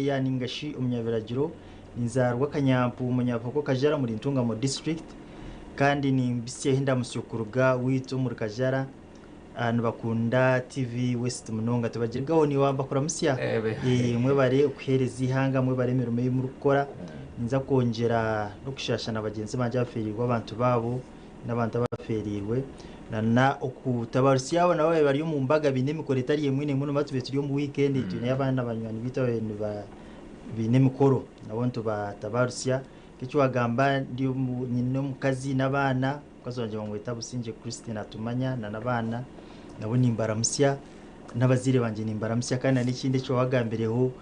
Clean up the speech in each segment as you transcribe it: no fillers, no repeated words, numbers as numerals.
lawyer ninga shi omunyabiragiro. Ninzaarwa Kanyampuumo Nyabuhoko Kajara omuri Ntungamo district kandi nimbitsyaho endamutsyo kuruga owaitu omuri Kajara. Nibakunda TV West munonga tibagirigaho niiwe mbakuramutsya. Mwebare okuheereza eihanga, mwebare emirimo ei murikukora. Ninza kwongyera n'okushaasha na bagyenzi bangye abafeereirwe abantu baabo n'abantu abafeereirwe na okutabarutsya abo nabo ababaire bari omu mbaga baine emikoro etari emwe n'emwe nobu tubaire turi omu wiikendi twineyo abandi banywani baitu ababaire baine emikoro nabo nitubatabarutsya. Nk'eki waagamba ndi nyine omukazi n'abaana, omukazi wangye bamweta Busingye Christine atumanya na n'abaana nabo nimbaramutsya n'abazaire bangye nimbaramutsya kandi na n'ekindi eki waagambireho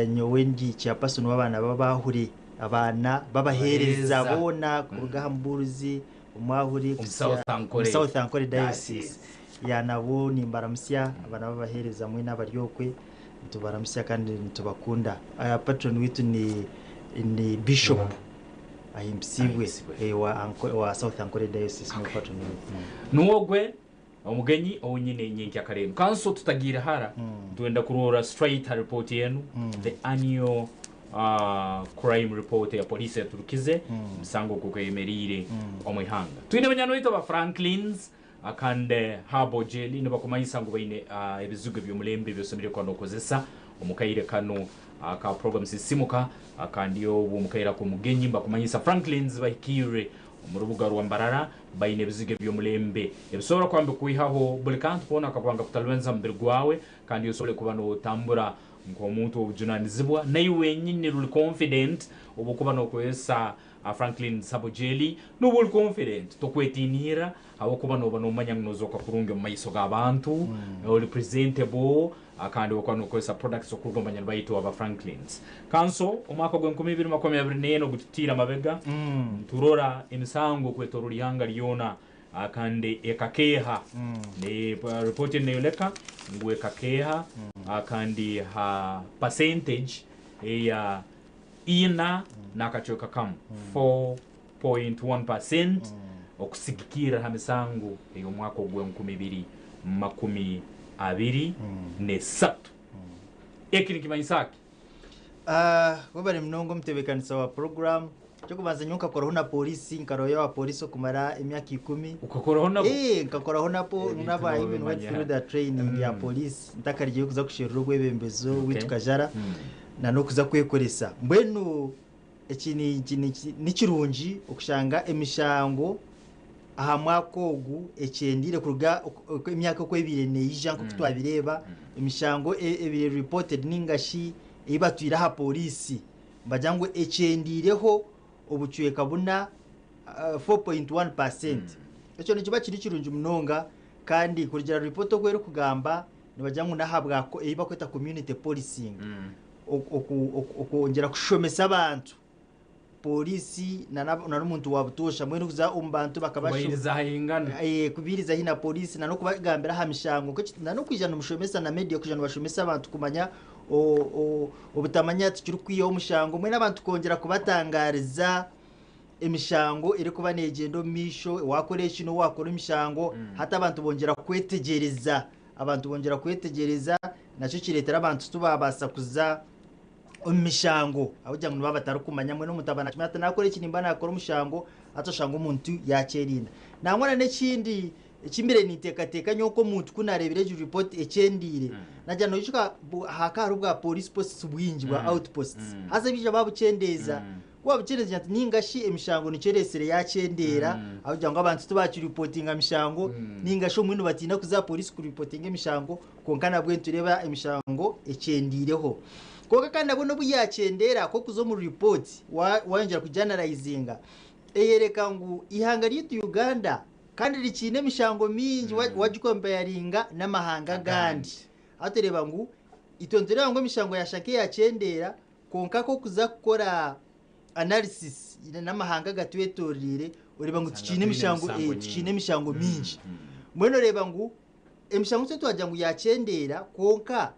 nyowe ndi chairperson w'abaana b'abaahuri abaana b'abaheereza boona kuruga aha mubuurizi omwahuri kuhitsya omu South Ankole Diocese ya nabo nimbaramutsya abaana b'abaheereza mwena abari okwe nitubaramutsya kandi nitubakunda. Patron waitu ni ni Bishop Ahimbisibwe owa South Ankole Diocese niwe patron waitu. Niwe ogwe Omugenyi ou nyine nyenkya kare enu. Kanso tutagiire hara, nitwenda kuroora straight ha report enu, the annual crime report eya police eyaturukize, emisango oku eyemereire omu ihanga. Twine banywani baitu aba Franklins kandi Herbal Jelly nibakumanyisa ngu baine ebizigo eby'omulembe ebi osemeriire kuba nokozesa omu kaire kanu aka program Sisimuka kandi obu omu kaire ak'omugenyi mbakumanyisa Franklins bahikiirre Omu rubuga rwa Mbarara baine ebizigo eby'omulembe ebisobora kuba nibikwihaho buli kantu koona akakuba nikakutalibaniza mubiri gwawe kandi osobole kuba notambura nk'omuntu ow'obujunanizibwa naiwe wenyini ruli confident obu okuba nokozesa Franklin Sabo Jelly noba oli confident tokwetiniira habwokuba noba nomanya ngu nozooka kurungi omu maiso g'abantu oli presentable Kandi obu okuba nokozesa products okuruga omu banyani baitu aba Franklins. Kanso, omwaka ogw'enkumi ibiri 24 ogututiire amabega, niturora emisango kwetoroora ihanga lyona kandi ekakeeha. Report enu neyoleka ngu ekakeeha kandi ha percentage eya ina n'akacweka kamu, 4.1%, okusigikirra ha misango ey'omwaka ogw'e 2023. Eki nikimanyisa ki? Webare munonga omutebeekanisa wa puroguraamu. Eky'okubanza nyowe nkakoraho na pooriisi, nka lawyer wa pooriisi okumara emyaka 10. Okakoraho nabo? Nkakoraho nabo, Ebintu naba even went nobimanya. through the training ya pooriisi ntakarugire kuza kusherura obwebembezi owaitu Kajara na n'okuza kwekoresa. Mbwenu Eki ni kirungi okushanga emishango aha mwaka ogu ekyendeire kuruga emyaka oku ebaire neija nk'oku twabireeba, emishango ebaire reported ninga shi ei batwire aha pooriisi nibagira ngu ekyendeireho obucweka buna 4.1%. Ekyo nikiba kiri kirungi munonga kandi kurugiirira report oku erikugamba nibagira ngu n'ahabwa ei barikweta community policing. Okwongyera kushomesa abantu, pooriisi n'omuntu wa butoosha mbwenu kuza omu bantu Kubairiza hahingana. Kubairiza haihi na pooriisi n'okubagambira aha mishango n'okwija nimushomesa na media kwija nibashomesa abantu kumanya obutamanya tikirikukwihaho omushango mbwenu abantu kwongyera kubatangaariza emishango erikuba neegyenda omu maisho waakora eki n'obu waakora emishango hati abantu bongyera kwetegyereza. Abantu bongyera kwetegyereza, nakyo kireetera abantu tibaabaasa kuza omu mishango ahabw'okugira ngu nibaba batarikumanya. Mbwenu omuntu aba naakimanya ati naakora eki nimba naakora omushango, hati oshanga omuntu yaakyerinda. Nangwa na n'ekindi eki mbaire ninteekateeka nyowe nk'omuntu ku naareebire egi ripooti ekyendeire, naagira ngu noijuka hakaba hariho bwa police posts bwingi bwa outposts, haza baija baabukyendeeza. Ku waabukyendeeza nti nainga shi emishango nikyo ereetsire yaakyendeera ahabw'okugira ngu abantu tibaakiripotinga mishango nainga shi obumwe nibatiina kuza aha pooriisi kuripotinga emishango kwonka nabwo nitureeba emishango ekyendiireho. Kwonka kandi nabwo n'obu yaakyendeera ku orikuza omu ripooti waayongyera kugianarayizinga eyoreka ngu eihanga ryaitu Uganda kandi rikiine emishango mingi waagikompayaringa n'amahanga agandi. Hati oreeba ngu itwe nitureeba ngu emishango yaashusha nk'eyaakyendeera Kwonka ku orikuza kukora analysis n'amahanga agatwetoreire oreeba ngu tukiine emishango tukiine emishango mingi. Mbwenu oreeba ngu emishango itwe twagira ngu yakyendeera kwonka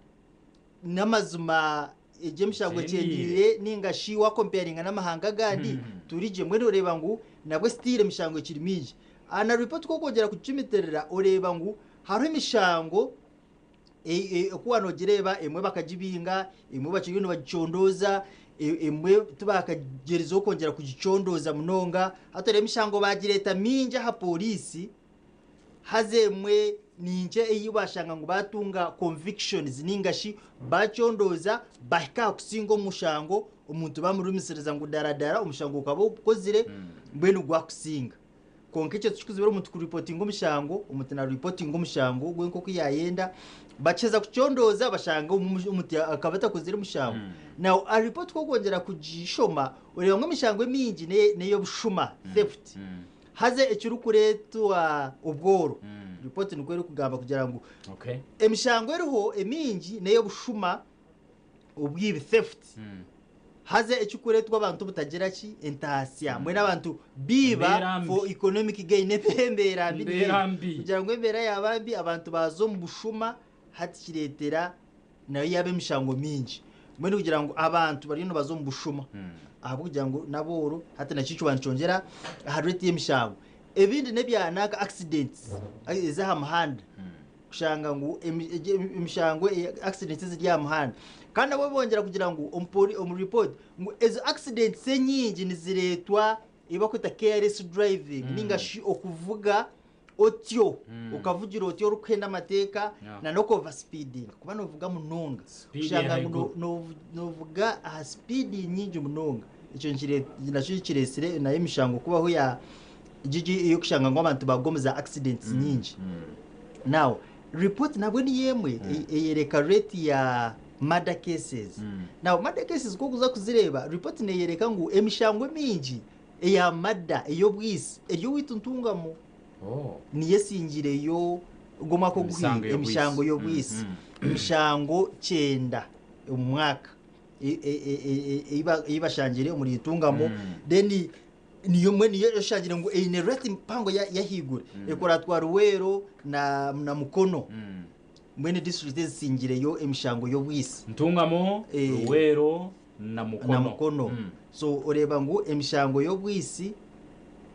n'amazima egyo emishango ekyendeire ninga shi wakomparinga n'amahanga agandi turi gye. Mbwenu oreeba ngu nabwo still emishango ekiri mingi. Na report ku orikwongyera kugicumiterera oreeba ngu hariho emishango. Oku waanogireeba emwe bakagibinga, emwe bakiriyo nibagicondooza, emwe tibakagyerizeho kwongyera kugicondooza munonga. Hati oreeba emishango baagireeta mingi aha pooriisi, haza emwe ni nkye ei baashanga ngu baatunga convictions nainga shi baacondooza bahika aha kusinga omushango, omuntu baamurumisiriza ngu daradara omushango okaba ogukozire mbwenu gwakusinga. Kwonka ekyo tikikuzibira omuntu kuripotinga omushango, omuntu naaripotinga omushango gwe nk'oku yaayenda, bakiheza kucondooza bashanga omuntu akaba atakozire mushango. Now a report ku orikwongyera kugishoma oreeba ngu emishango emingi n'ey'obushuma, theft, haza ekirikureetwa obworo. Report nikwo erikugamba kugira ngu emishango eriho emingi n'ey'obushuma obwibi, theft, Haza ekirikureetwa abantu obutagira ki? Entaasya. Mbwenu abantu biiba Embeera mbi. for economic gain. Embeera mbi niyo Embeera egyo. mbi. Kugira ngu embeera yaaba mbi, abantu baaza omu bushuma, hati kireetera nayo yaaba emishango mingi. Mbwenu kugira ngu abantu bariyo nibaza omu bushuma ahabw'okugira ngu n'abooro, hati nakyo kiba nikyongyera aha rate y'emishango. Ebindi n'ebya nanka accidents ez'aha muhanda. Kushanga ngu emishango accidents eziri aha muhanda kandi nabwo bongyera kugira ngu omu report ngu ezo accidents enyingi nizireetwa ebi barikweta careless driving ninga shi okuvuga otyo okavugira otyo orikuhenda amateeka na n'oku over speeding kuba novuga munonga kushanga ngu novuga aha speed nyingi munonga ekyo nakyo kireetsire nayo emishango kubaho ya ey'okushanga ngu abantu bagwa omu za accidents nyingi. Now, report nabwo niyo emwe eyereka rate ya murder cases. Now, murder cases ku orikuza kuzireeba, report neyereka ngu emishango emingi eya murder, ey'obwitsi, eri owaitu Ntungamo. Niyo esingireyo ogu omwaka oguhweire emishango y'obwitsi. Emishango kyenda omu mwaka ei bashangire omuri Ntungamo. Then niyo mbwenu niyo oshangire ngu eine rate mpango y'ahaiguru ekuratwa Luweero na na Mukono mbwenu district ezisingireyo emishango y'obwitsi. Ntungamo, Luweero na Mukono. Na Mukono. So oreeba ngu emishango y'obwitsi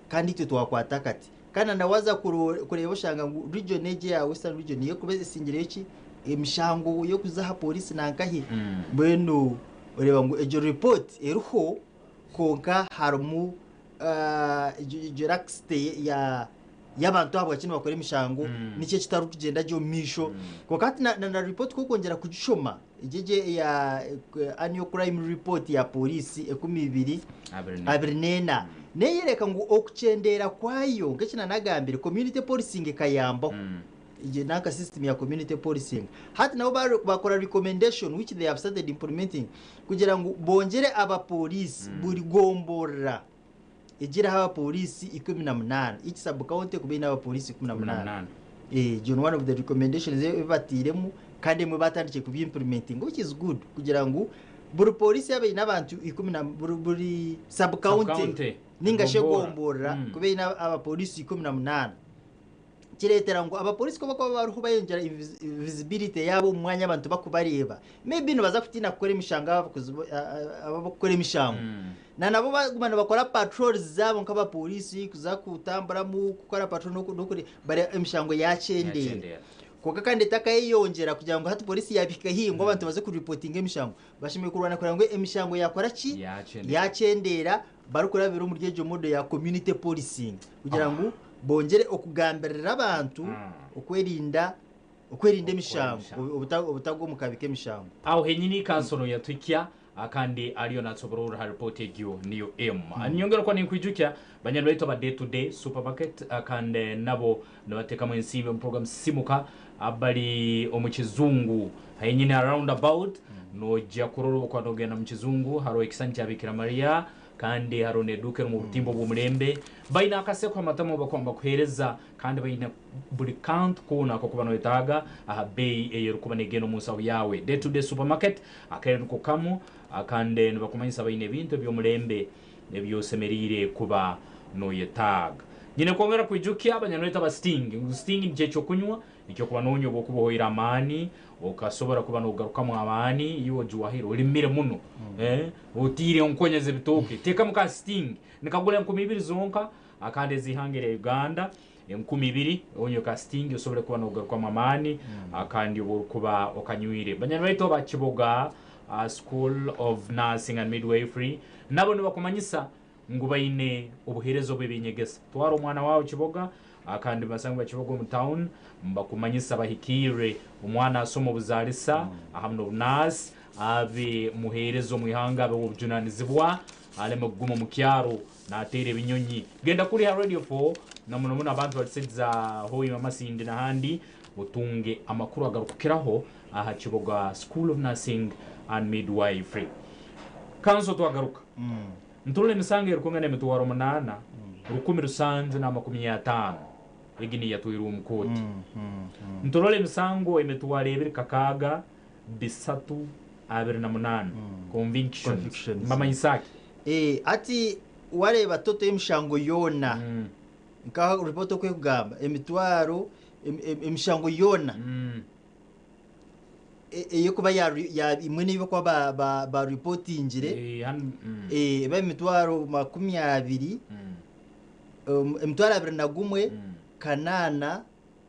kandi itwe twakwata akati. Kandi na waaza kureeba oshanga ngu region egi eya Western region niyo erikuba esingireyo ki emishango y'okuza aha pooriisi nankahi. Mbwenu oreeba ngu egyo report eriho. Kwonka harimu egyo laxity y'abantu ahabwaki nibakora emishango, niki ekitarikugyenda gye omu maisho. Kwonka hati na report ku orikwongyera kugishoma, egyo egyo eya annual crime report ya pooriisi enkumi ibiri abiri n'ena, neeyoreka ngu okukyendeera kwayo nk'eki naanagambire, community policing ekayambaho. Egyo nanka system ya community policing. Hati nabo bakora recommendation which they have started implementing kugira ngu bongyere abapoliisi buri gomborora egireho abapoliisi 18 each sub county ekuba eine abapoliisi 18. Egyo ni one of the recommendations ebi batairemu kandi emwe batandikire kubi implementinga which is good kugira ngu buri polisi yaaba eine abantu ikumi na buri sub county ninga shi egomborora kuba eine abapoliisi 18. Kireetera ngu abapoliisi ku barikuba bariho bayongyera visibility yaabo omu mwanya abantu bakubareeba, maybe nibaza kutiina kukora emishango aba abakukora emishango. Na nabo baguma nibakora patrols zaabo nk'abapoliisi kuza kutamburamu kukora patrol n'okureeba emishango yaakyendeera. Kwonka kandi etakayeyongyera kugira ngu hati polisi yaabihika haihi ngu abantu baze kuripotinga emishango. Bashemereire kurwana kureba ngu emishango yaakora ki? Yaakyendeera barikurabira omuri egyo model ya community policing kugira ngu bongyere okugambirira abantu okwerinda okwerinda emishango obutagwa omu kabi k'emishango. Aho henyini kansono yatuhikya kandi ariyo natsobororra ha report egyo niyo emu. Nyongera okuba ninkwijukya banyani baitu aba Day to Day Supermarket kandi nabo nibatekamu ensimbi omu program Sisimuka abari omu kizungu henyini ha round about noija kurora obu okuba nogenda omu kizungu haroho ekisani kya Bikira Maria Kandi hariho n'eduuka erimu obutimba obw'omulembe. Baine akaseko amatamu ahu bakuba nibakuheereza kandi baine buri kantu koona ak'okuba noyetaaga aha beeyi ey'erikuba neegenda omu nsaho yaawe. Day to Day Supermarket akaire niko kamu kandi nibakumanyisa baine ebintu eby'omulembe ebi osemeriire kuba noyetaaga. Nyine kwongera kwijukya abanyanweta ba Sting ngu Sting nikyo eky'okunywa Eky'okuba noonywa obu okuba ohoire amaani, okasobora kuba noogarukamu amaani, iwe ojuwahire, olimire muno, otiire enkonya z'ebitooke, teekamu ka sting, nikagura 2000 zonka, kandi ez'ihanga erya Uganda. 2000 onywe ka sting osobole kuba nogarukamu amaani kandi obu orikuba okanywire. Banywani baitu aba Kiboga School of Nursing and Midwifery nabo nibakumanyisa ngu baine obuheereza obw'eby'enyegesa. Twara omwana waawe Kiboga kandi nibasangibwa Kiboga omu town nibakumanyisa bahikiirre omwana asome obuzaalisa ahamu n'obunaasi abe muheereza omu ihanga abe ow'obujunanizibwa aleme kuguma omu kyaro nateera ebinyonyi. Genda kuri ha Radio 4 na muno muno abantu bari side za Hoima, Masindi n'ahandi otunge amakuru agarukukiraho aha Kiboga School of Nursing and Midwifery. Kanso twagaruka niturora emisango erikwingana 87,750 egi niyo yatwairwe omu kooti. Niturora emisango 26,328 convictions. Convictions. Mbamanyisa ki? Hati wareeba total y'emishango yoona nka report oku ekugamba emitwaro emishango yoona ey'okuba imwe n'ei barikuba ba reportingire eba 20,000 21 800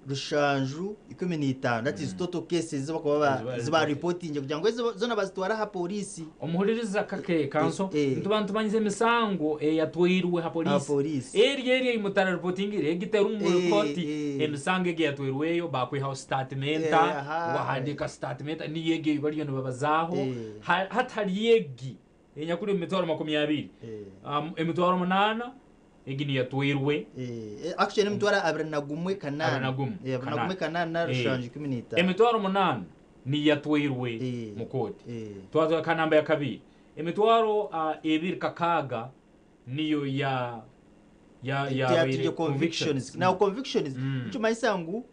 715, that is total cases ezibakuba Ezi ezi bareportingire kugira ngu ezo zoona bazitware aha poliisi. Omuhuririza kake kanso. Eh. Nituba nitumanyisa emisango eyatwairwe ha Aha poliisi. Poliisi. Eri ei mutararipotingire egi teri omu ripoti. Emisango egi eyatwairweyo bakwihaho statement, wahandiika statement niyo egi ei bariyo nibabazaaho. Hati hariyo egi enyakuri omu 200,000, 8,000 egi niyo yatwairwe. Actually n'emitwaro 21 8. 21. 21 8. 8 7 15. 8,000 niyo yatwairwe mu kooti. Twatwara ka namba ya kabiri, 26,000 niyo ya yabaire Yatwire convictions. Now convictions nikimanyisa ngu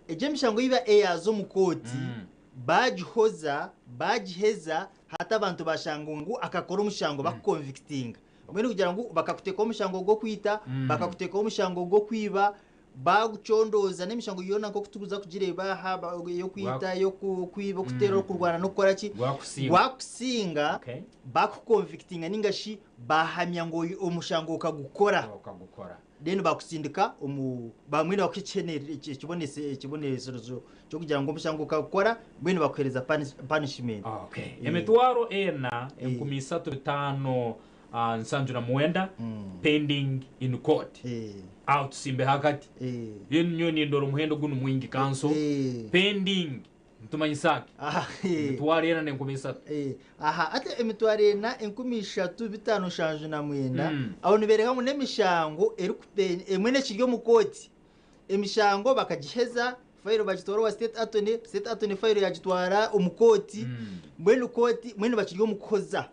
egyo emishango iba eyaza omu kooti, bagihoza bagiheza, hati abantu bashanga ngu akakora omushango, bakuconvictinga. Mbwenu kugira ngu bakakuteekaho omushango gw'okwita, bakakuteekaho omushango gw'okwiba, bagucondooza n'emishango yoona nk'oku tukuza kugireeba aha ey'okwita, ey'okwiba, okuteera, okurwana n'okukora ki. Gwakusinga. Gwakusinga, bakuconvictinga ninga shi bahamya ngu oyu omushango okagukora, Okagukora. Then bakusindika omu bamwe nibakuha ekibonerezo ky'okugira ngu omushango okagukora, mbwenu bakuhereza punishment. 4,379 79 pending in court. Aho tusimbe hagati. Nyowe nindora omuhendo gunu mwingi kanso. Pending nitumanyisa ki? 43,000. Aha ati 43,579, aho nibereka ngu n'emishango emwe nekiri omu kooti, emishango bakagiheza, fayiro bagitwara owa state attorney, state attorney fayiro yagitwara omu kooti. Mbwenu kooti mbwenu bakiri omu kuhoza,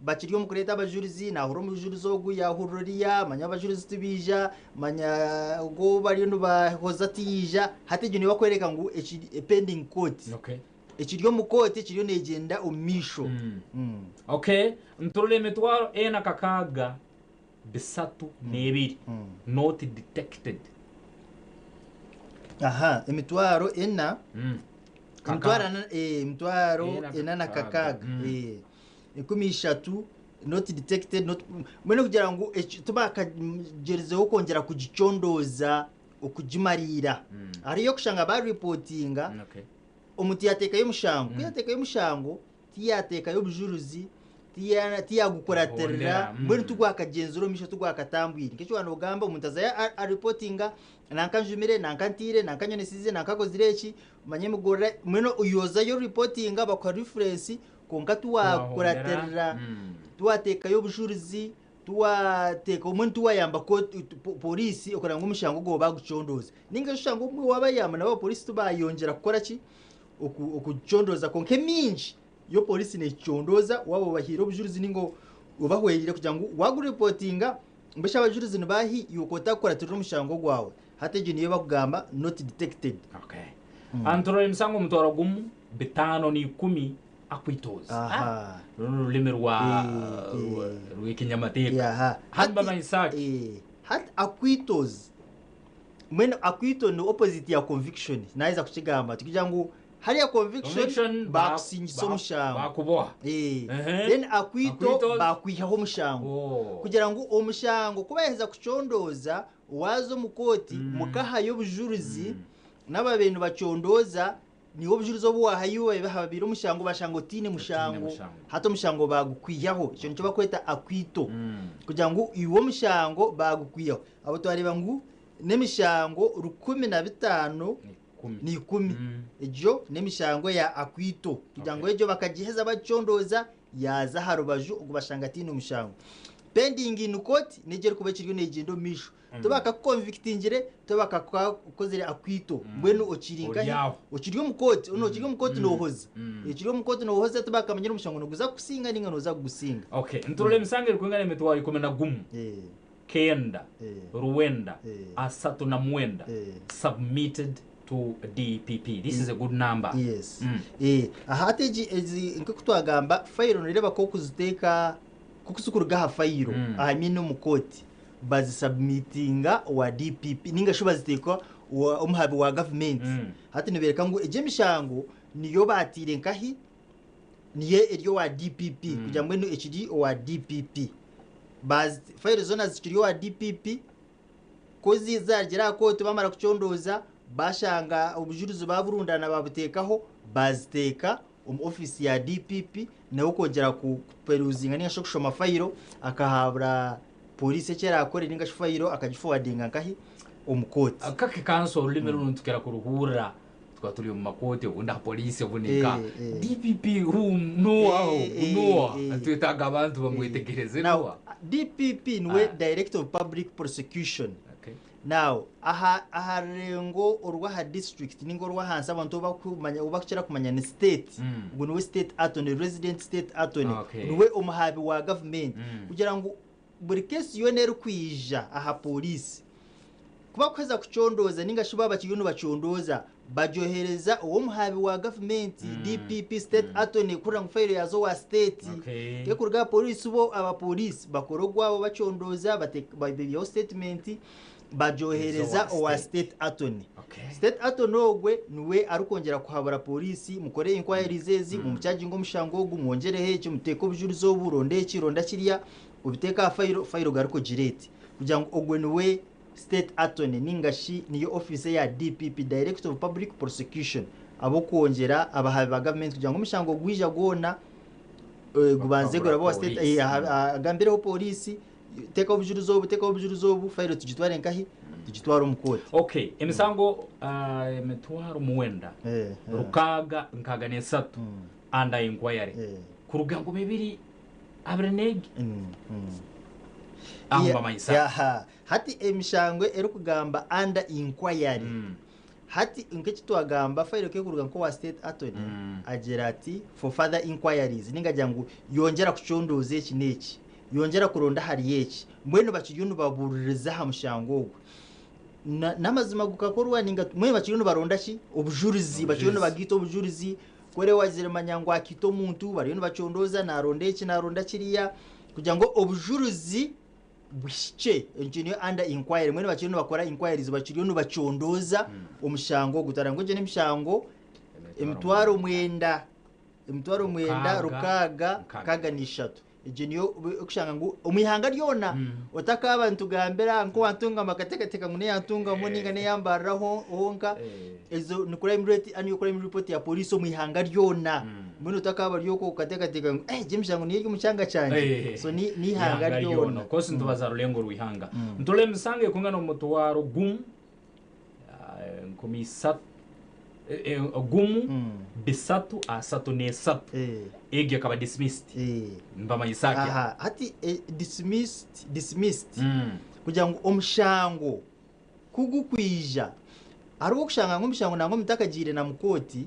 bakiri omu kureeta abajurizi, nahurira omujurizi ogu, yahurira oriya, manya abajurizi tibiija, manya ogu bariyo nibahoza tiyiija. Hati egyo niyo bakwereka ngu ekiri pending court, ekiri omu kooti, ekiriyo negyenda omu maisho. Okay, nturora 46,302 not detected. Aha 4,000, 4,000 Ena 4 na kakaaga. 6, 30 not detected, not mbwenu kugira ngu tibakagyerizeho kwongyera kugicondooza okugimariira. Hariyo okushanga bareportinga, omuntu yateekayo omushango, ku yateekayo omushango tiyateekayo obujuruzi, tiyagukuratirira. Hondera. Mbwenu tugwakagenzura omu maisho, tugwakatambwire. Nk'eki wanogamba, omuntu azayo areportinga, nanka njumire, nanka ntiire, nanka nyonesize, nanka akozire eki, manye emigorora. Mbwenu oyozayo reportinga, bakuha reference, konka tiwakuratirira, tiwateekayo obujurizi, tiwateeka mbwenu tiwayamba polisi okureba ngu omushango ogwo bagucondooza, ninga oshanga obumwe wabayamba nabo abapolisi tibayongyera kukora ki, okucondooza. Konka emingi yo polisi nekicondooza waaba obahiire obujurizi ninga obahwereire kugira ngu wagureportinga, mbwenu abajurizi nibahi, iwe otakuratirira omushango gwawe. Hati egyo niyo bakugamba not detected. Okay. Anturora emisango 15,110 akwitoza. Runo rurimi rwa rw'ekinyamateeka. Hamba manyisa ki? Hati acquittals, mbwenu acquittal ni opposite ya conviction, nayeza kukigamba tukugira ngu Hariya conviction Conviction, bakusingisa omushango. Bakuboha. Then acquittal Acquittal. bakwihaho omushango. Kugira ngu omushango kuba yaheza kucondooza, waaza omu kooti mukahayo obujurizi n'ababaire nibacondooza, niiwe obujulizi obu waahayo bahababiire omushango bashanga otaine mushango. Mushango. Hati omushango bagukwihaho, ekyo nikyo bakweta acquittal. Kugira ngu iwe omushango bagukwihaho. Abo twareeba ngu n'emishango 15 Kumi. n'ikumi. Egyo n'emishango ya acquittal. Kugira ngu egyo bakagiheza bakicondooza, yaza aha rubaju, ogu bashanga ataine omushango. Pending in court negyo erikuba ekiriyo negyenda omu maisho. Tibakakuconvictingire, tibakakukozire acquittal. Mbwenu okiri nkahi? Ori aho. Okiri omu kooti, ono okiri omu kooti noohoza. Ekiri omu kooti noohoza, tibakamanyire omushango niguza kukusinga ninga nooza kugusinga. Okay, nturora emisango erikwingana 11,000 9 9 39 submitted to DPP. This is a good number. Yes. Aha hati egi ezi nk'oku twagamba fayiro noreeba k'okuziteeka k'okuzikuruga aha fayiro aha mean omu kooti bazisubmitinga owa DPP ninga shi baziteeka omuhabi wa gavumenti. Hati nibeereka ngu egi emishango niyo baatiire nkahi, niyo eri owa DPP kugira mbwenu ekiri owa DPP. Fayiro zoona zikiri owa DPP, ku zagira aha kooti bamara kucondooza bashanga obujurizi baburundana babuteekaho, baziteeka omu ofiisi ya DPP, nawe kwongyera kuperuzinga ninga shi kushoma fayiro akahabura polisi eki erakore ninga shi fayiro akagiforwardinga nkahi omu kooti. Kake kanso orulimi runo nitukira kuruhurra tukaba turi omu makooti, obundi aha poliisi, obundi nka DPP who noaho noa twetaaga abantu bamwetegereze. Now, noa DPP niwe Director of Public Prosecution. Now, aha rurengo orw'aha district ninga orw'ahansi abantu obu bakukira kumanya ni state. Ogu niwe state attorney, resident state attorney. Niwe omuhabi wa gavumenti. Kugira ngu buri kesi yoona erikwija aha polisi, kuba kuheza kucondooza ninga shi baba bakiriyo nibacondooza, bagyohereza ow'omuhabi wa gavumenti, DPP, state attorney, kurira ngu fayiro yaza owa state. Ekuruga aha polisi, bo abapolisi bakora ogwabo bacondooza, babihaho statement, bagyohereza owa owa state. State attorney. State attorney ogwe niwe arikwongyera kuhabura polisi, mukore inquiries ezi, mumucharginge omushango ogu, mwongyereho eki, muteeke obujulizi obu, ronda eki, ronda kiriya, obiteeke aha fayiro, fayiro garuka ogire eti. Kugira ngu ogwe niwe state attorney ninga shi niyo office ya DPP, Director of Public Prosecution, abokwongyera abahabi ba gavumenti kugira ngu omushango gwija gwona gubanze Bakabura gurabe owa state polisi. Agambireho polisi, teekaho obujulizi obu, teekaho obujulizi obu, fayiro tugitware nkahi, tugitware omu kooti. Okay, emisango 900 663 under inquiry kuruga 2021 aho bamanyisa. Yaha. Hati emishango erikugamba under inquiry, hati nk'eki twagamba, fayiro kekuruga nk'owa state attorney, agira ati for further inquiries, ninga agira ngu yongera kucondooza eki n'eki, yongera kuronda ahari eki, mbwenu bakiriyo nibabuririza aha mushango ogwo. N'amazima gukakorwa ninga mbwenu bakiriyo nibaronda ki obujurizi, bakiriyo Obujurizi. Nibagiita obujurizi kore wazire manya ngu akiita omuntu, bariyo nibacondooza, naronda eki, naronda kiriya kugira ngu obujurizi buhikye. Ekyo niyo under inquiry, mbwenu bakiriyo nibakora inquiries, bakiriyo nibacondooza omushango ogwo. Twareba ngu egyo n'emishango 900, 900 600, 600 6. 63. Egyo niyo okushanga ngu omu ihanga ryona otakaba nitugambira nk'owantungamo akateekateeka ngu neyantungamo ninga neyambariraho honka. Ezo ni crime rate, annual crime report ya polisi omu ihanga ryona. Mbwenu otakaba ori okwo okateekateeka ngu egi emishango niyo eri omu kyanga kyangye. So ni ihanga ihanga ryona. Ryona kosi nitubaza rurengo rw'ihanga. Nturora emisango ekwingana 10,000 300 1 333 egyo ekaba dismissed. Nibamanyisa ki? Aha, hati dismissed kugira ngu omushango kugukwija hariho okushanga ngu omushango nangwa mutakagiire na mukooti,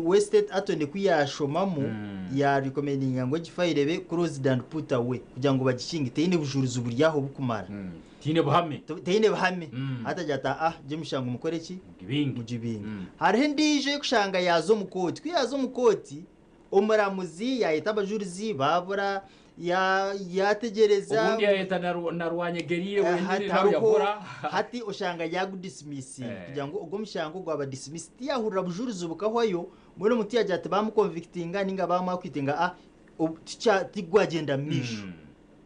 we state attorney ku yashomamu yarecommendinga ngu egi fayiro ebe closed and put away kugira ngu bagikinge, teine bujurizi buri aho bukumara. Tiine buhame. Teine buhame. Hati agira ati ah, gye emishango mukore ki? Mugibinge. Mugibinge. Hariho endiijo ekushanga yaaza omu kooti, ku yaaza omu kooti omuramuzi yayeta abajurizi babura. Yategyereza. Obundi yayeta na rwanyegeriire wenyini nawe Hatariho yabura. Hati oshanga yagudisimisinga kugira ngu ogwo omushango gwaba dismissed tiyahurira bujurizi bukahwayo mbwenu omuntu yagira ati bamuconvictinga ninga bamuacquitinga ah tigwagyenda mumaisho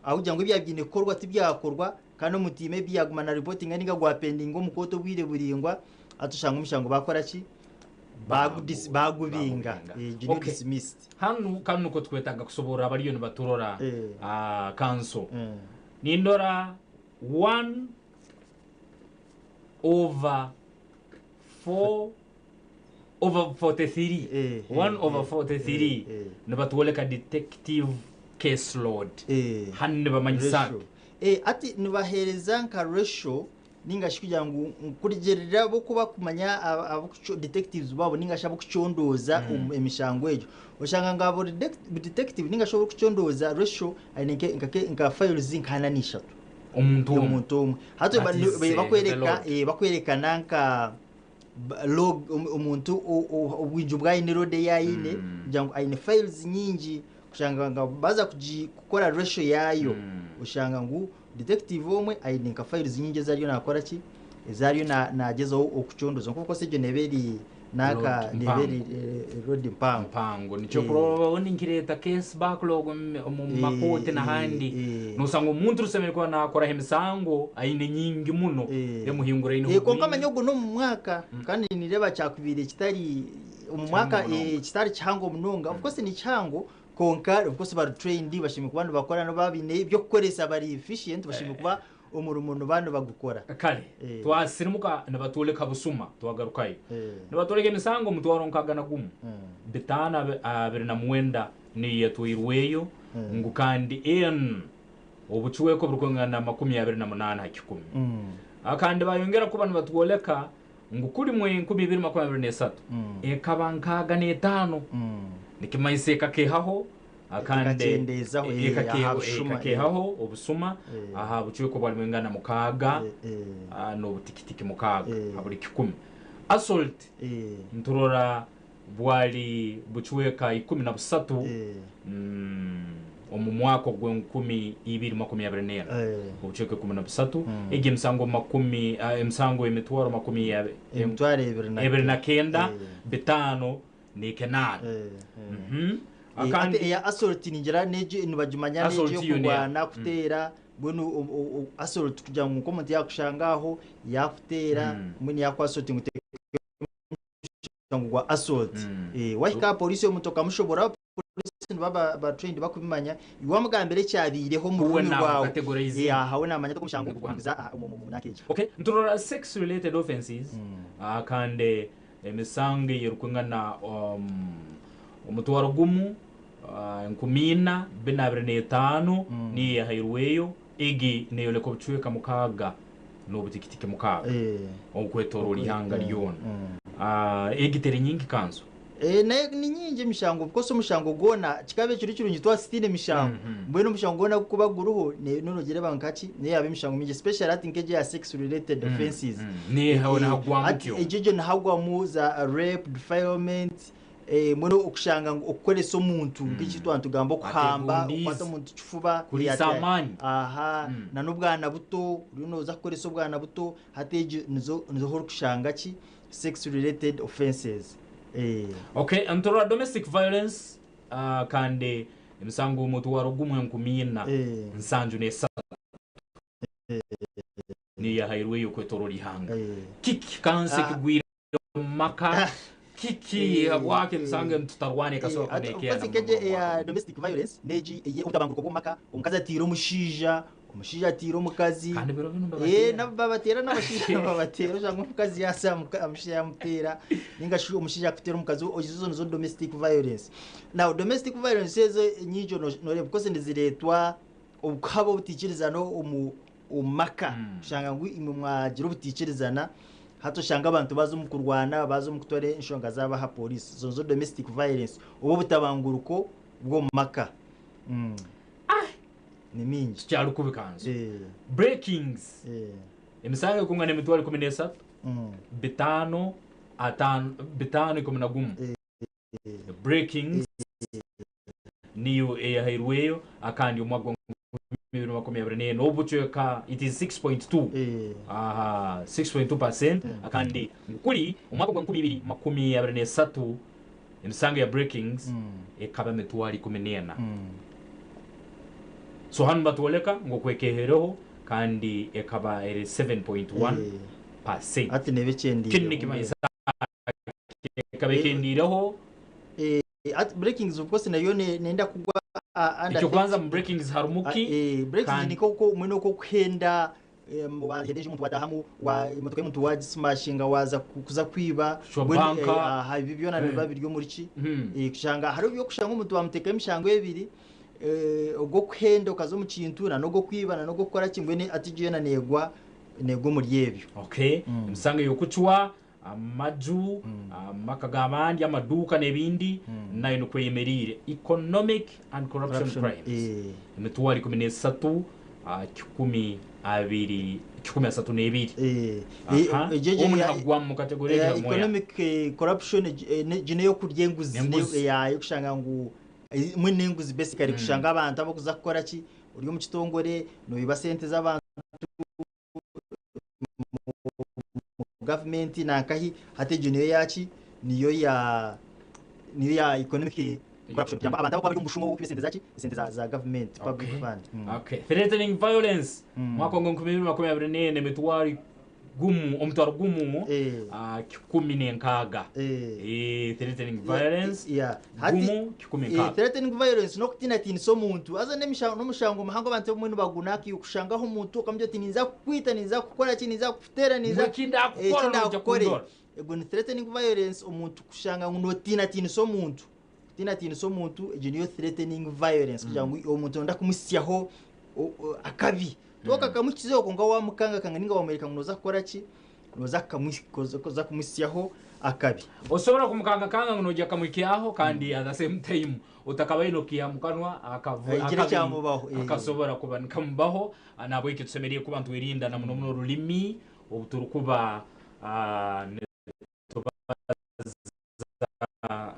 ahabw'okugira ngu ebyaba biine kukorwa tibyakorwa kandi omuntu maybe yaguma na reportinga ninga gwapendinga omu kooti obwire buraingwa hati oshanga omushango bakora ki? Bagubinga. Egyo niyo dismissed. Hanu kanu niko tukwetaaga kusoborra abariyo nibaturora kanso. Nindora one over four over 43, one over 43 nibatwoleka detective case load. Hanu nibamanyisa ki? Hati nibaheereza nka ratio Ninga shi kugira ngu nkurigirira abu bakumanya detectives baabo ninga shi abarikucondooza emishango egyo. Oshanga nka buri detective ninga shi orikucondooza ratio aine nka files nka ana na ishatu. Omuntu omwe. Omuntu omwe. Hati That is the load. bakwereka nka log omuntu obwingi obu aine load ei aine kugira ngu aine files nyingi kushanga nka baaza kukora ratio yaayo oshanga ngu Detective omwe aine nka files nyingi ezi ariyo nakora ki? Ezi ariyo nagyezaho okucondoza kwonka of course egyo neeba eri nanka Load neeba eri mpango. load mpango. Mpango nikyo kurora obundi nikireeta case backlog omu makooti n'ahandi nosanga omuntu rusemeriire kuba nakoraho emisango aine nyingi muno emuhinguraineho Kwonka obwingi. manya ogwo n'omu mwaka kandi nindeeba kyakubaire kitari omu mwaka Kihango munonga. kitari kihango munonga of course ni kihango Kwonka of course bari trained bashemereire kuba nibakora nobu baine eby'okukoresa bari efficient bashemereire kuba omurimo niba nibagukora. Kare twasirimuka nibatworeka busuma twagarukayo nibatworeka emisango omutwaro nkaaga na gumu bitaano 29 niyo yatwairweyo ngu kandi en obucweka oburikwingana 28 aha kikumi. Kandi bayongera kuba nibatworeka ngu kuri mu 2023 ekaba 65, nikimanyisa ekakeehaho kandi Ekakyendeezaho, eh, aha busuma, ekakeehaho obusuma Eh. aha bucweka obwarimu engana mukaaga Eh, eh. n'obutikitiki mukaaga Eh. aha buri kikumi. Assault Eh, niturora bwari bucweka 13 eh. omu mwaka ogw'enkumi ibiri 24 Eh. obucweka 13 egi emisango makumi emisango emitwaro makumi Emitwaro ebiri na ebiri na kenda Eh. bitaano n'ekenaana. Eh, eh. Kandi Hati eya assault ningira n'egyo nibagimanya n'egyo Assault yo neya- ey'okurwana kuteera mbwenu assault kugira ngu nk'omuntu yaakushanga aho yaakuteera mbwenu yaaku assault ngu omushango gwa assault. Wahika aha polisi omuntu okamushobora, abapolisi nibaba ba trained bakubimanya, iwe wamugambira ekyabaireho omu Uwe rurimi rwawe, nakucategorizinga. aha we namanya ati ogu omushango gukuza aha omu nanka egi. Okay, niturora sex related offences kandi emisango eyerikwingana omutwaro gumu 4,425 niyo eyahairweyo, egi neyoleka obucweka mukaaga n'obutikitiki mukaaga okwetoroora ihanga ryona. Egi teri nyingi kanso? Nayo ni nyingi emishango of course omushango gwona kikaba ekiro kirungi twaba tutaine mishango mbwenu omushango gwona gukuba guriho nogyereba nkaki niyo yaba emishango mingi especially hati nk'egyo eya sex related offences Hati egyo egyo nihagwamu za rape, defilement Mbwenu okushanga ngu okukoresa omuntu nk'eki twaba nitugamba okuhamba, Ategundiize. okukwata omuntu kifuba, Kuriisa amaani. aha, na n'obwana buto, oriyo nooza kukoresa obwana buto, hati egyo nizo nizo ahu orikushanga ki sex related offences. Okay, niturora domestic violence kandi emisango omutwaro gumwe 4,073 niyo yahairweyo kwetoroora ihanga. Kiki kansi ekigwire omu maka kiki habwaki emisango enu tutarwana ekasobola kuba nekeera Of course muno nk'egi omu mwaka eya gumu? domestic violence n'egi ey'obutabanguko bw'omu maka, omukazi ateire omushaija, omushaija ateire omukazi. Kandi biro binu nibabateera. Nabo babateera n'abashaija babateera oshanga omukazi yaaza omushaija yaamuteera ninga shi omushaija akuteera omukazi we, ezo nizo domestic violence. Now domestic violence ezo enyingi noreeba of course nizireetwa okuhaba obutaikirizana omu omu maka kushanga ngu imwe mwagira obutaikirizana hati oshanga abantu baaza omu kurwana baaza omu kutwara enshonga zaabo aha pooriisi ezo nizo domestic violence oba obutabanguruko bw'omu maka. Ni mingi. Tukyari kubi kanso. Breakings emisango ekungana emitwaro 13 5 5 5 11 breakings. Niyo eyahairweyo akandi omwaka gwa 2024 obu bucweka it is 6.2 aha 6.2% akandi ngu kuri omwaka gwa 2023 emisango ya breakings ekaba emitwaro 14. So hanu nibatworeka ngu okwekehereho kandi ekaba eri 7.1%. Hati neeba ekyendiireho. Kinu nikimanyisa ki? Ekaba ekyendiireho. Hati breakings of course nayo nenda kugwa under Ekyokubanza mu breakings harimu ki? Breakings Kandi niko ko mbwenu okwo okuhenda wahenda enju omuntu watahamu emotoka y'omuntu wagismashinga waza kuza kwiba Kucwa mbwenu banka. aha ebyo byona nibiba biri omuri ki? Kushanga hariho eby'okushanga omuntu bamutekaho emishango ebiri ogw'okuhenda okaza omu kintu na n'ogw'okwiba na n'ogw'okukora ki mbwenu hati egyo yoona negwa negwa omuri ebyo. Okay, emisango ey'okucwa amaju, amaka g'abandi, amaduuka n'ebindi nayo nikwo eyemereire. Economic and Corruption Crimes, emitwaro 13, 132. Aha, omu nihagwa mu category egi hamwe. Economic corruption egi n'eyokurya enguzi, ey'okushanga ngu mbwenu n'enguzi basically kushanga abantu abarikuza kukora ki, ori omu kitongore noiba sente z'abantu, mu gavumenti nankahi hati egyo niyo yaki niyo ya niyo ya economic corruption kugamba abantu abakuba bari omu bushuma obw'okwiba esente zaki esente za za gavumenti public Okay. fund. Okay. Threatening violence. Mwaka ogwo 2024 emitwaro gumu omutwaro gumu Eh. 16. Eh. Threatening violence Yeah. Hati gumu 16. Threatening violence n'okutiinatiinisa omuntu. Haza n'emishango n'omushango muhango abantu obumwe nibagunaaka kushangaho omuntu okamugira oti ninza kukwita, ninza kukora ki, ninza kukuteera, ninza Ngu eki ndakukora eki noija ndakukore. kundora. Egwo ni threatening violence omuntu kushanga ngu notiinatiinisa omuntu. Kutiinatiinisa omuntu egyo niyo threatening violence kugira ngu omuntu noyenda kumuhitsyaho akabi. Tokakamuhikizeho kwonka wamukangakanga ninga wamworeka ngu noza kukora ki, noza kumuhitsyaho akabi. Osobola kumukangakanga ngu noija kamuhikyaho kandi at the same time otakabaire nokiiha mukanwa Hagira akabi ekyamubaho. akasobora kuba nikamubaho. Nahabwekyo tusemeriire kuba nitwerinda na muno muno orulimi obu turikuba nitubaza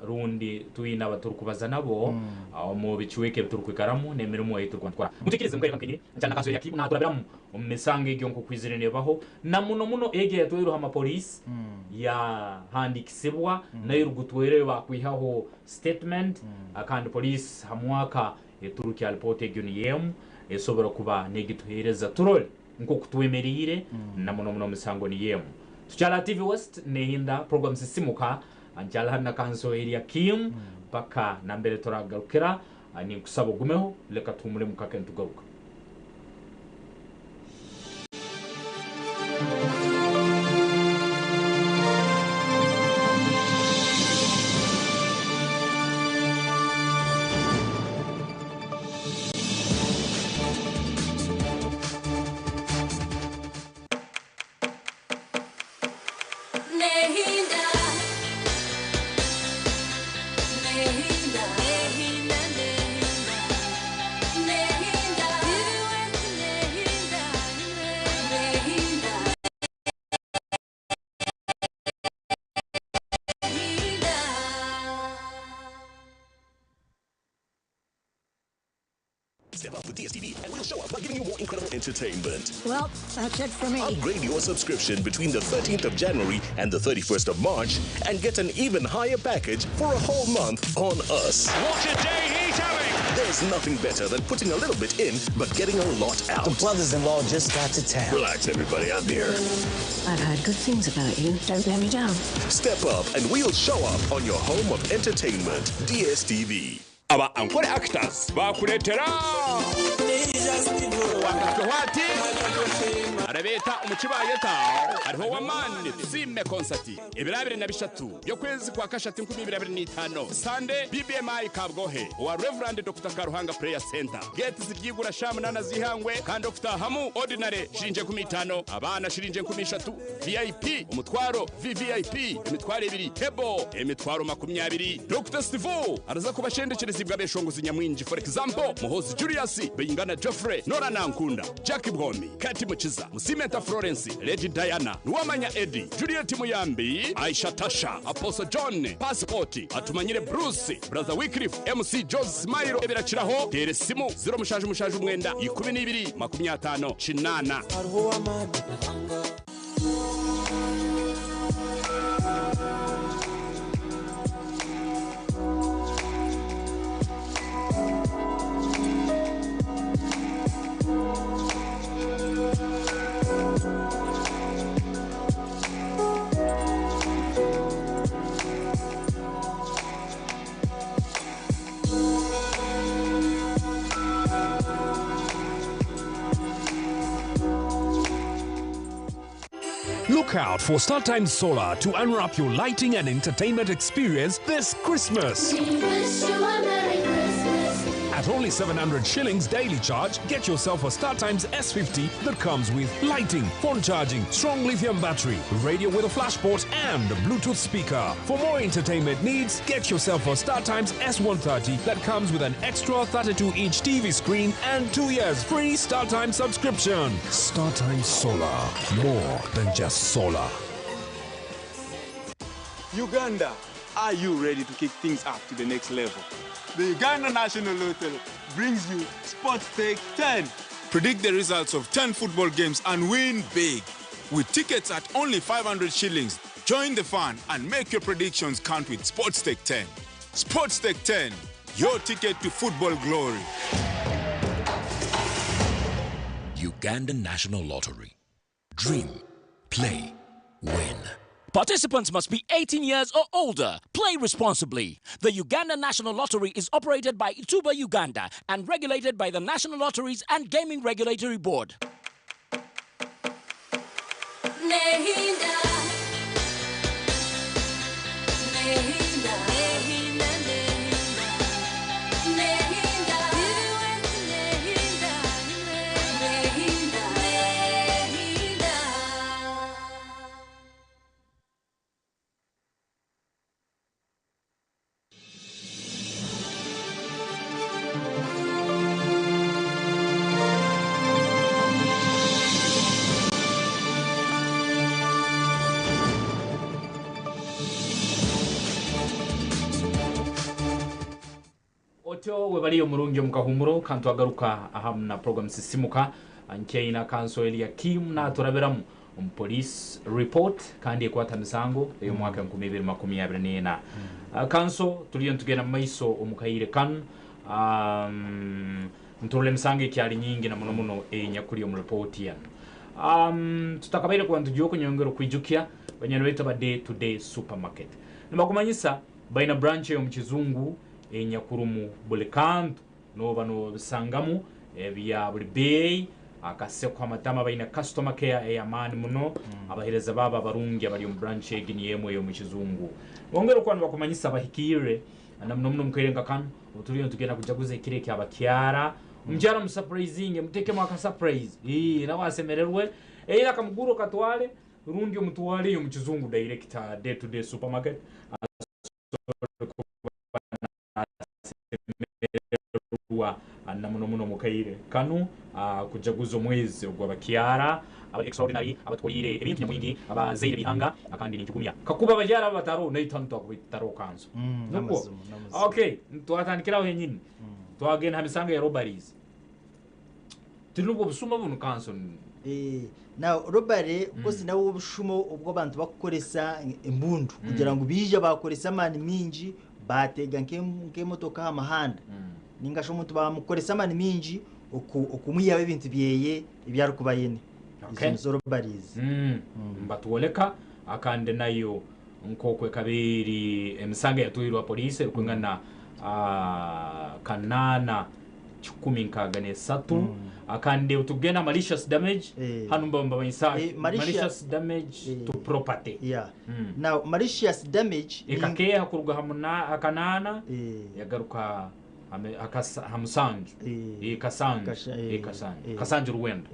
rundi twine abaturikubaza nabo omu bicweka ebi turikwikaramu n'emirimo ei turikuba nitukora. Mutwikirize mukaire kanu kenyini nkyali na kanso Eliakimu naaturabiramu omu misango egyo nk'oku eizire neebaho na muno muno egyo eyatwairweho amapoliisi yahandiikisibwa nayo erugutwaireyo baakwihaho statement kandi poliisi ha mwaka eturukya alipoota egyo niyo emu esobora kuba neegituheereza turole nk'oku twemereire na muno muno emisango niyo emu. Tukyali aha TV West nehinda program Sisimuka nkyali hanu na Kanso Eliakim paka nambere turagarukira. Ninkusaba ogumeho leka tuhumuremu kake nitugaruka. Step up with DSTV and we'll show up by giving you more incredible entertainment. Well, that's it for me. Upgrade your subscription between the 13th of January and the 31st of March and get an even higher package for a whole month on us. What a day he's having! There's nothing better than putting a little bit in but getting a lot out. The brothers-in-law just got to town. Relax, everybody. I'm here. I've heard good things about you. Don't let me down. Step up and we'll show up on your home of entertainment, DSTV. Aba Ankole Actors baakureetera Owakatwe ati arabeeta omu kibaayeta hariho ow'amaani Tusiime Konsati ebiro 23 by'okwezi kwa kashatu 2025 Sande BBMI Kabwohe owa Rev Dokita Karuhanga Prayer Centre Geeti ziryigura shaaha munaana z'eihangwe kandi okutaahamu ordinary shiringi 50, abaana shiringi 3000, VIP omutwaro, VVIP emitwaro ebiri, table emitwaro 20. Dokita Stivo araza kuba ashendekyerezibwe abeshongozi nyamwingi for example Muhoozi Julius, Bayingana Geoffrey, Norah Nankunda, Jack Bwomi, Kate Mukiza, Musimenta Florence, Lady Diana, Nuwamanya Eddie, Juliet Muyambi, Aisha Tasha, Apostle John, Passport, Atumanyire Bruce, Brother Wycliffe, MC Jose Smile, Ebirakiraho, teera esimu 07 79 12 50 8. Look out for StarTimes Solar to unwrap your lighting and entertainment experience this Christmas. We wish you a Merry Christmas. At only 700 shillings daily charge, get yourself a StarTimes S50 that comes with lighting, phone charging, strong lithium battery, radio with a flash port, and a Bluetooth speaker. For more entertainment needs, get yourself a StarTimes S130 that comes with an extra 32-inch TV screen and 2 years free StarTimes subscription. StarTimes Solar, more than just solar. Uganda, are you ready to kick things up to the next level? The Uganda National Lottery brings you Sports Take 10. Predict the results of 10 football games and win big. With tickets at only 500 shillings, join the fun and make your predictions count with Sports Take 10. Sports Take 10, your ticket to football glory. Uganda National Lottery. Dream, play, win. Participants must be 18 years or older. Play responsibly. The Uganda National Lottery is operated by Ithuba Uganda and regulated by the National Lotteries and Gaming Regulatory Board. Nehinda. Nehinda. Nehinda. Nehinda. Nehinda. Nehinda. Nehinda. Otyo webaliyo omurungi omu kahumuro kandi twagaruka ahamu na program Sisimuka nkyaina kanso Eliakim naturabiramu omu police report kandi ekwata misango ey'omwaka 2024. Kanso turiyo nitugenda mu maiso omu kaire kanu, nturora emisango ekyali nyingi na muno muno enyakuri omu report yanu. Tutakabaire kuba nitugiye okunyongera okwijukya banyani baitu aba Day to Day Supermarket. Nibakumanyisa baina branch ey'omu Kizungu enyakurumu buli kantu noba nobisangamu ebya buli beeyi akaseko amatama baina customer care ey'amaani muno, abaheereza baabo abarungi abari omu branch egi niyo emwe ey'omu Kizungu. Bongera okuba nibakumanyisa bahikiire na muno muno mukaire nka kanu obu turiyo nitugenda kujaguza ekiro ekyabakyara. Omukyara musapurayizinge, mutekemu aka surprise, nawe asemererwe, either akamugura okatware rundi omutware omu Kizungu direct Day to Day Supermarket asobole kuba nasemererwa na muno muno omukaire kanu kujaguza omwezi ogw'abakyara abari extraordinary abatukoriire ebintu nyamwingi abazaire b'eihanga kandi ninkigumya kakuba abakyara aba batariho naitwe hanu twakuba tutariho kanso. Nukwo? N'amazima, n'amazima. Okay, twatandikira aho henyini twagenda aha misango ya robberies turi nubwo busuma bunu kanso. Now robbery of nabwo obushuma obu abantu bakukoresa embundu kugira ngu baija bakoresa amaani mingi bateega nk'emotoka aha muhanda ninga shi omuntu bamukoresa amaani mingi okumwihaho ebintu byeye ebi arikuba ayine. Ezo nizo robberies. Nibatworeka akandi nayo nk'oku ekaba eri emisango eyatwairwe aha poliisi erikwingana 863. Akandi tugenda aha malicious damage. Hanu mbamanyisa malicious damage to property. Now malicious damage ekakeeha kuruga aha 8 yagaruka aha 7, kasanju, kasanju, kasanju rwenda.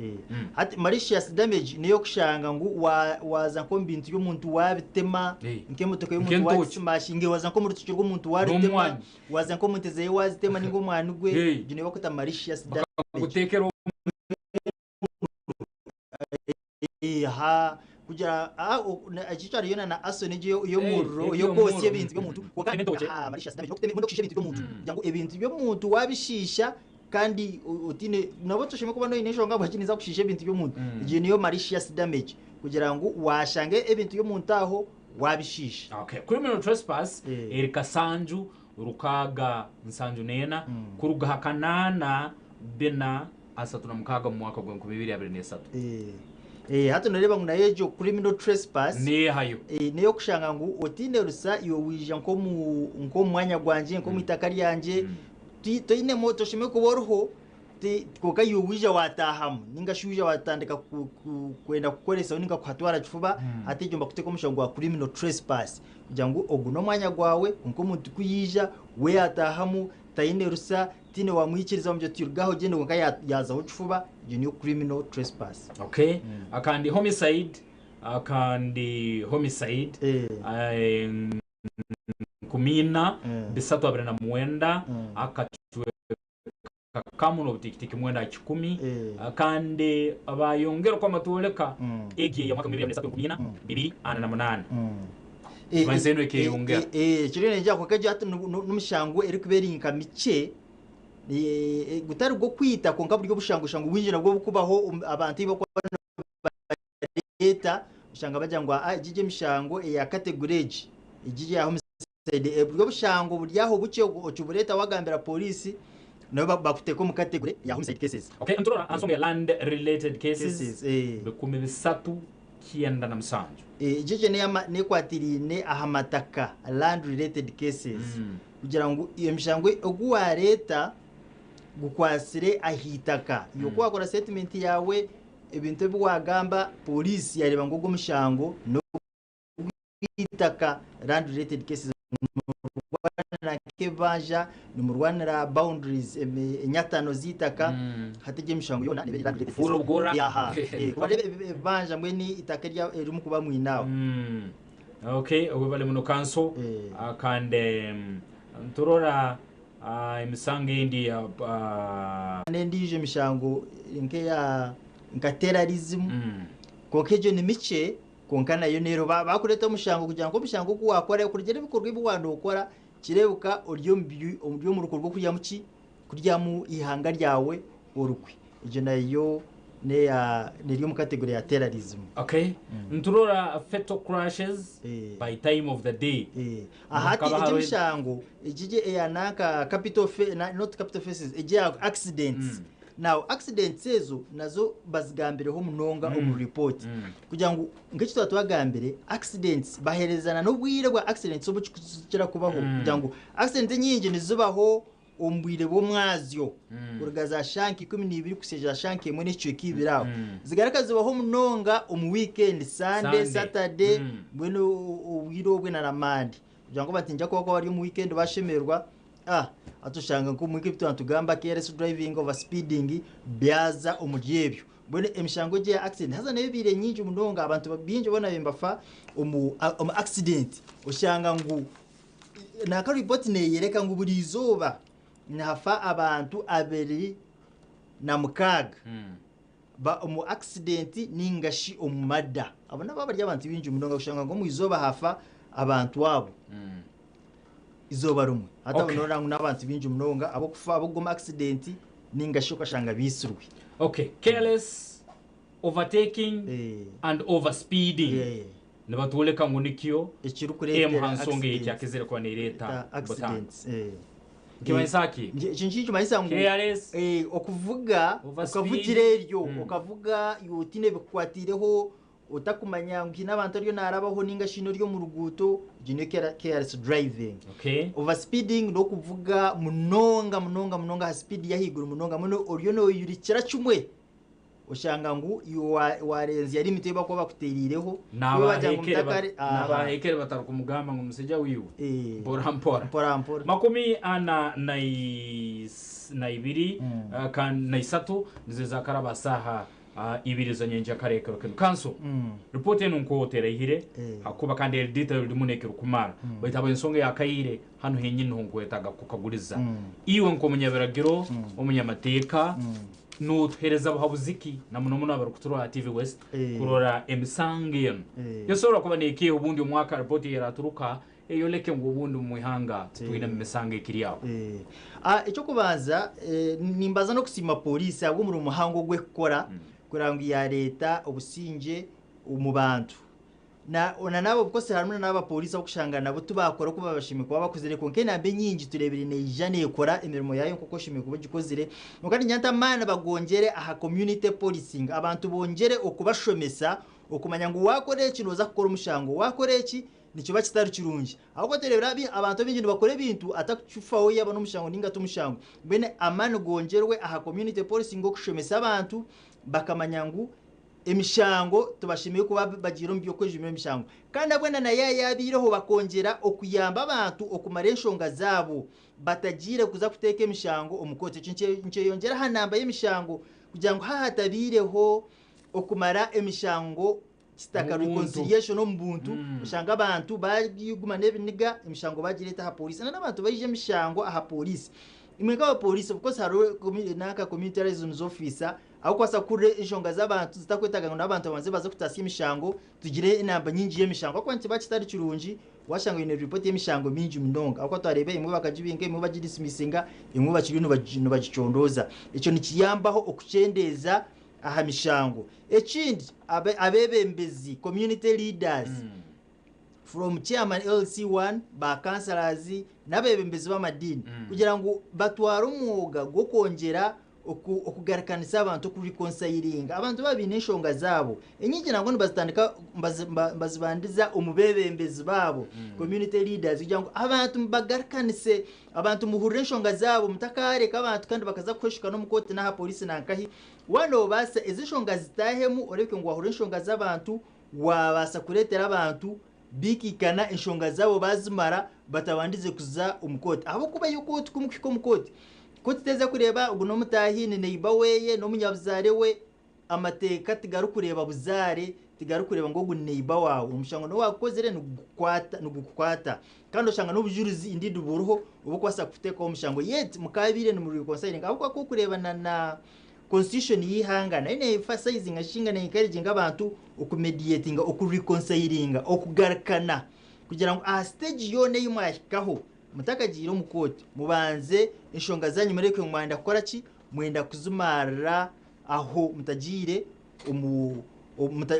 Hati malicious damage niyo kushanga ngu waza nk'omu bintu by'omuntu wabitema, nk'emotoka y'omuntu Nk'entoki. wagismashinga, waza nk'omu rutoki rw'omuntu warutema, N'omwani. waza nk'omu nte zeye wazitema ninga omwani gwe, egyo niyo bakweta malicious damage. Bakaguteekera. Aha kugira eki kyariyo na arson egyo y'omuriro Eh, y'okwosya ebintu by'omuntu kwonka N'entookye. aha malicious damage n'okutema n'okushiisha ebintu by'omuntu kugira ngu ebintu by'omuntu wabishiisha kandi otiine nabwo toshemereire kuba noine enshonga ahabwaki ninza kushiisha ebintu by'omuntu. Egyo niyo malicious damage kugira ngu washanga ebintu by'omuntu aho wabishiisha. Okay. Criminal trespass eri kasanju rukaaga nsanju n'ena kuruga aha kanaana bina 36 omu mwaka gw'enkumi ibiri abiri n'esatu. Eh, hati noreeba ngu nayo egyo criminal trespass Neehayo. Eh, n'ey'okushanga ngu otiine rusa iwe waija nk'omu nk'omu mwanya gwangye nk'omu itaka ryangye ti- toinemu toshemereire kuba oriho ti- kwonka iwe waija waataahamu ninga shi waija waatandika ku- ku- kwenda kukoresaho ninga kuhatwara kifuba. Hati egyo nibakuteeka omushango gwa criminal trespass kugira ngu ogu n'omwanya gwawe, kwonka omuntu ku yaija we yaataahamu taine rusa, tihaine waamwikiriza wamugira oti ruga aha ogyende kwonka yaazaho kifuba, egyo niyo criminal trespass. Okay. Akandi homicide, akandi homicide nkumi ina bisatu abiri na mwenda akacweka kamu n'obutikitiki mwenda aha kikumi. Kandi bayongera oku amatworeka egi eya mwaka 2023 4248. Kimanyisa enu ekeyongera. Kiriyo niinyija kwonka egyo hati n'omushango erikuba eri nka mikye, gutari gw'okwita kwonka buri obushango bwingi nabwo oburikubaho abantu ahu barikuba nibareeta oshanga bagira ngu aa egi emishango eya category egi, egi eya homicide, buri obushango buri aho bukye okibureeta wagambira pooriisi nabo bakuteeka omu category ya homicide cases. Okay, niturora aha nsonga ya land related cases, Cases, 397. Egyo egyo nekwatiraine aha mataka, land related cases, kugira ngu emishango ogu wareeta gukwatsire aha itaka, iwe ku wakora statement yaawe ebintu ebi wagamba pooriisi yareeba ngu ogu omushango n'ogw'eitaka, land related cases, nimurwanira nk'ebibanja, nimurwanira boundaries, enyatano z'eitaka, hati egyo emishango yoona neeba eri land related Kufuura cases. obugora. Aha, kuba ebibanja mbwenu eitaka erimurikuba mwine aho. Okay, webale muno kanso. Kandi niturora emisango endi ya N'endiijo emishango nk'eya nka terrorism, kwonka egyo ni mikye, kwonka nayo neeriho. Baakureeta omushango kugira ngu omushango ogu waakora kurugiirira ebikorwa ebi waaba nookora kireebeka ori omu bi ori omu rukorwa rw'okuryamu ki? Kuryamu eihanga ryawe orukwe. Egyo nayo neya neri omu category ya terrorism. Okay. Niturora fatal crashes by time of the day. Aha hati Hakaba egi hariho emishango egi eya nanka capital not capital offences, egi eya accidents. Now accidents ezo nazo bazigambireho munonga omu report kugira ngu nk'eki twaba twagambire accidents baherezana n'obwire bwa accidents obu kikira kubaho kugira ngu accidents enyingi nizibaho omu bwire bw'omwazyo kuruga za shaaha nka 12 kuhitsya za shaaha nka emwe n'ekicweka ibiri aho. Zigaruka zibaho munonga omu wiikendi, Sunday, Sunday. Saturday, mbwenu obwire obwe na na Monday. Kugira ngu abantu nibaija kuba bari omu wiikendi bashemererwa, ah hati oshanga nk'omu wiiki ebi twaba nitugamba careless driving, over speeding byaza omuri ebyo. Mbwenu emishango egi eya accident haza nayo ebaire nyingi munonga, abantu baingi boona nibafa omu accident. Oshanga ngu Nanka ripooti neeyoreka ngu buri izooba nihafa abantu 26 omu akisidenti nainga shi omu mada. Abo nabo bari abantu baingi munonga kushanga ngu omu izooba hafa abantu abo eizooba rimwe. Hati abo nooreeba ngu n'abantu baingi munonga ab'okufa ab'okugwa omu akisidenti nainga shi okashanga baitsirwe. Okay, careless overtaking and overspeeding nibatworeka ngu nikyo ekirikureetera emu ha nsonga accidents. ekyakizire kuba neereeta Ta butandu. accidents. Nikimanyisa ki? Eki nikimanyisa ngu Careless, okuvuga overspeed. okavugira eryo okavuga iwe otaine bikukwatiireho otakumanya ngu haine abantu ariyo naarabaho ninga shi haine ori omu ruguuto, egyo niyo careless driving. Okay. Overspeeding n'okuvuga munonga munonga munonga aha sipiidi y'ahaiguru munonga mbwenu oriyo nooyurikira kimwe Oshanga ngu iwe warenzya limit ei bakuba bakutereireho. Iwe bagira ngu mutakare. N'abahekere batarikumugamba ngu mushaija wiiwe mpora mpora. Mpora mpora. Makumi ana na ibiri kandi na isatu nizo ezakaraba saaha ibiri z'enyenkya kare ekiro kinu. Kanso, ripooti enu nkooto eraihire hakuba kandi eri detailed muno ekirikumara baitu habw'ensonga ey'akaire hanu henyini niho nkwetaaga kukukaguriza. Iwe nk'omunyabiragiro, omunyamateeka, Notuhereza buhabuzi ki na muno muno abarikuturora aha TV West kurora emisango enu esobora kuba nekeeha obundi omwaka ripooti eyeraturuka eyoleke ngu obundi omu ihanga titwinemu misango ekiri aho? Eky'okubanza nimbanza n'okusiima pooriisi ahabw'omurimo muhango ogu erikukora kureba ngu yareeta obusingye omu bantu. Na n'abo of harimu na n'abapooriisi abu orikushanga nabo tibaakora oku bashemereire kuba bakozire kwonka enamba enyingi tureebire neija neekora emirimo yaayo nk'oku oshemereire kuba ogikozire. Kwonka niinyenda nti amaani bagongyere aha community policing, abantu bongyere okubashomesa okumanya ngu waakora eki nooza kukora omushango, waakora eki nikiba kitari kirungi. Ahabw'okuba tureebire abantu abaingi nibakora ebintu atakukifaho yaaba n'omushango ninga ti mushango. Mbwenu amaani gongyerwe aha community policing okushomesa abantu bakamanya ngu emishango tibashemereire kuba bagiire omu by'okwejumira emishango. Kandi nabwo na yaaba yabaireho bakongyera okuyamba abantu okumara enshonga zaabo batagiire kuza kuteeka emishango omu kooti. Ekyo nikyeyongyera aha namba y'emishango kugira ngu haaba hatabaireho okumara emishango kitaka reconciliation omu buntu, oshanga abantu baguma n'ebiniga emishango bagireeta aha pooriisi. Na n'abantu baija emishango aha pooriisi. Imwe nk'abapooriisi of course hariho nanka community liaisons officer ahukubaasa kuhurira enshonga z'abantu zitakwetaaga ngu n'abantu babanze baze kutaasya emishango tugire enamba nyingi y'emishango. Ahabw'okuba nikiba kitari kirungi washanga oine ripooti y'emishango mingi munonga. Ahabw'okuba twareeba emwe bakagibinga, emwe bagidisimisinga, emwe bakiriyo nibagicondooza. Ekyo nikiyambaho okukyendeeza aha mishango. Ekindi abeebembezi community leaders from chairman LC1, ba councillors n'abeebembezi b'amadiini kugira ngu batware omwoga gw'okwongyera okugarukanisa abantu, okureconcilinga abantu baba baine enshonga zaabo. Enyingi nangwa nibazitandika nibazibandiza omu beebembezi baabo, community leaders, kugira ngu abantu mubagarukanise, abantu muhurire enshonga zaabo mutakareka abantu kandi bakaza kuhweshuka n'omu kooti n'aha pooriisi nankahi. Waaba noobaasa ezi enshonga zitaahemu oreebeke ngu waahurira enshonga z'abantu, waabaasa kureetera abantu biikikana enshonga zaabo baazimara batabandize kuza omu kooti. Ahabw'okuba iyo kooti kumukuhika omu kooti, kooti teza kureeba ogu n'omutaahi, ni neighbor weeye, n'omunyabuzaare we. Amateeka tigarikureeba buzaare, tigarikureeba ngu ogu ni neighbor waawe. Omushango n'owakukozire nigukukwata nigukukwata. Kandi oshanga n'obujurizi indeed buriho obukubaasa kuteekaho omushango yet mukabaire nimureconcilinga. Ahabw'okuba ku orikureeba na constitution y'eihanga nayo ne-emphasizinga shinga ne-encouraginga abantu okumediatinga, okureconcilinga, okugarukana kugira ngu aha stage yoona ei mwahikaho mutakagiire omu kooti mubanze enshonga zanyu mureke ngu mwenda kukora ki, mwenda kuzimarira aho mutagiire omu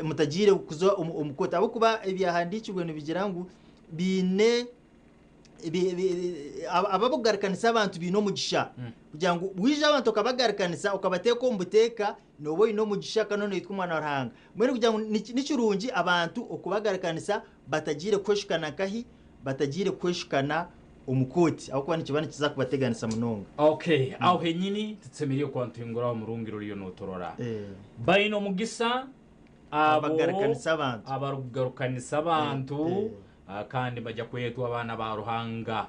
mutagiire kuza omu kooti. Ahabw'okuba ebyahandiikirwe nibigira ngu biine abakugarukanisa abantu baine omugisha kugira ngu wija abantu okabagarukanisa okabateeka omu buteeka nooba oine omugisha kandi noitwa omwana wa Ruhanga. Mbwenu kugira ngu ni kirungi abantu okubagarukanisa batagiire kuhweshukana nkahi, batagiire kuhweshukana omu kooti ahabw'okuba nikiba nikiza kubateganisa munonga. Okay, aho henyini tusemeriire kuba nituhinguraho omurungi ruriyo noturora. Baine omugisa abo Abagarukanisa abantu. Abarukugarukanisa abantu kandi bajya kwetwa abaana ba Ruhanga.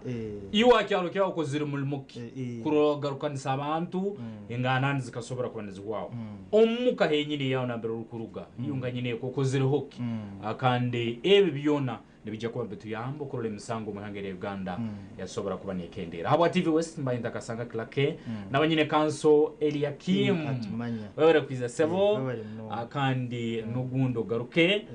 Iwe aha kyaro kyawe okozire mulimo ki kurora wagarukanisa abantu enganani zikasobora kuba nizihwaho? Omuka henyini yawe nambere orukuruga, iwe nka nyineeka okozireho ki? Kandi ebi byona nibijja kuba nibituyamba okurora emisango omu ihanga erya Uganda yasobora kuba nekendeera. Habwa TV West mbaye ntakasanga Clarke n'abanyine kanso Eliakim. Atumanya. Webale kwiza sebo Webale munonga. Kandi n'ogundi ogaruke.